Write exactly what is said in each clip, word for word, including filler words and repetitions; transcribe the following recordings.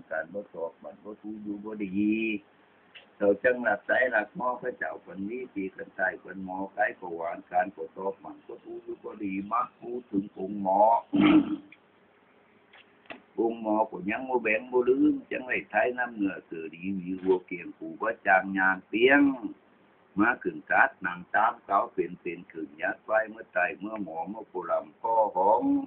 ꞌcắn báu ꞌtọp mẳn báu ꞌtú dú báu đi. Sau chắng ꞌlạp sáy ꞌlạp ꞌmo, ꞌcọ chảu khuôn ꞌmí ꞌpi khuôn tai khuôn ꞌmo, cái ꞌcọ ꞌván ꞌcắn ꞌcọ ꞌtọp mẳn báu ꞌtú dú báu đi, ꞌmặc ꞌcú thứng ꞌpung ꞌmo. ꞌPung ꞌmo ꞌcọ ꞌnhắng báu béng báu ꞌlứm, chắng đảy thái ꞌnặm ꞌngựa ꞌsớ đi, ꞌmí ꞌhua kiêng phủ báu chang nhang piêng. ꞌMá khửn cát nẳng ꞌtám cáo pên pên khửn, dắt ꞌvái ꞌmứa tai ꞌmứa ꞌmo, ꞌmứa ꞌcọ lăm ꞌcọ hóng.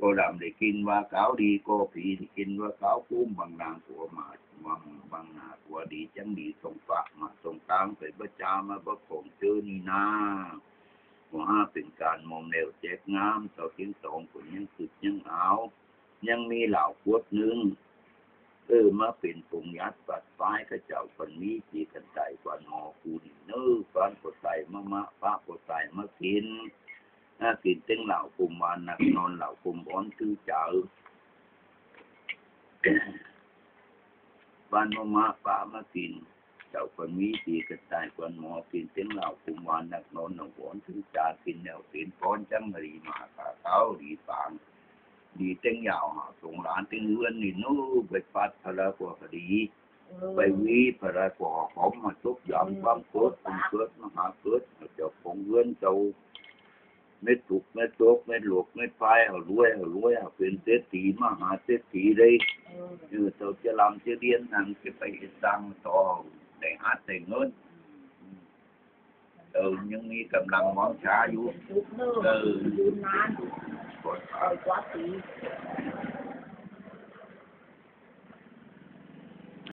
ꞌCọ lăm đảy kin ꞌva cáo đi, ꞌcọ phi đảy kin ꞌva cáo ꞌcúm, bang nang ꞌcọ ꞌmá, bang, bang nả ꞌcọ đi chắng đi song pák ꞌmá song ꞌtáng, pay báu chá ꞌmá báu khong ꞌchớ ꞌnị ꞌna. ꞌCọ hák pên ꞌcan ꞌmom ꞌlẹo chép ꞌngám, sau ꞌtiếng tong ꞌcọ ꞌnhắng sứk ꞌnhắng áo, ꞌnhắng ꞌmí lảo cuốt ꞌnưng. Ơ, ꞌmá pên phông dắt ꞌvặt ꞌvái ꞌcọ chảu khuôn ꞌmí ꞌpi khuôn tai khuôn ꞌmo ꞌcọ ꞌnị ꞌnớ, ꞌván ꞌcọ sai ꞌmá, ꞌmá pák ꞌcọ sai ꞌmá kin. ꞌNá kin ꞌtếng lảo ꞌcum ꞌván ꞌnặc ꞌnón, lảo ꞌcum ón thứ chaư. ꞌVán ꞌmá, ꞌmá pák ꞌmá kin, chảu khuôn ꞌmí ꞌpi khuôn tai khuôn ꞌmo kin ꞌtếng lảo ꞌcum ꞌván ꞌnặc ꞌnón, lảo ón thứ chaư, kin ꞌnẹo pên ꞌcốn chắng ꞌmá đi ꞌmá khả cáo đi pang. Đi ꞌtếng dảo hảư sông lán ꞌtếng ꞌhướn ꞌnị ꞌnớ, pay pắt pha ꞌlạ ꞌcọ đi. Pay ꞌmí pha ꞌlạ ꞌcọ khóm ꞌmá sốp dăm ꞌquám cốt, ꞌquám cốt ꞌmá hák cốt, hảư chảu khong ꞌhướn chảu mết sụp mết sốp, mết lộc mết phai, hảư ꞌluối, hảư ꞌluối, hảư pên sết thí, ꞌmá hák sết thí đảy. Ư, sau ꞌchớ lăm ꞌchớ điên ꞌnặn ꞌchớ pay ꞌhịt ꞌsáng ꞌto, đảy hák đảy ꞌngớn. Ư, ꞌnhắng ꞌmí căm lăng ꞌmóng chá dú. Ư, ꞌcọ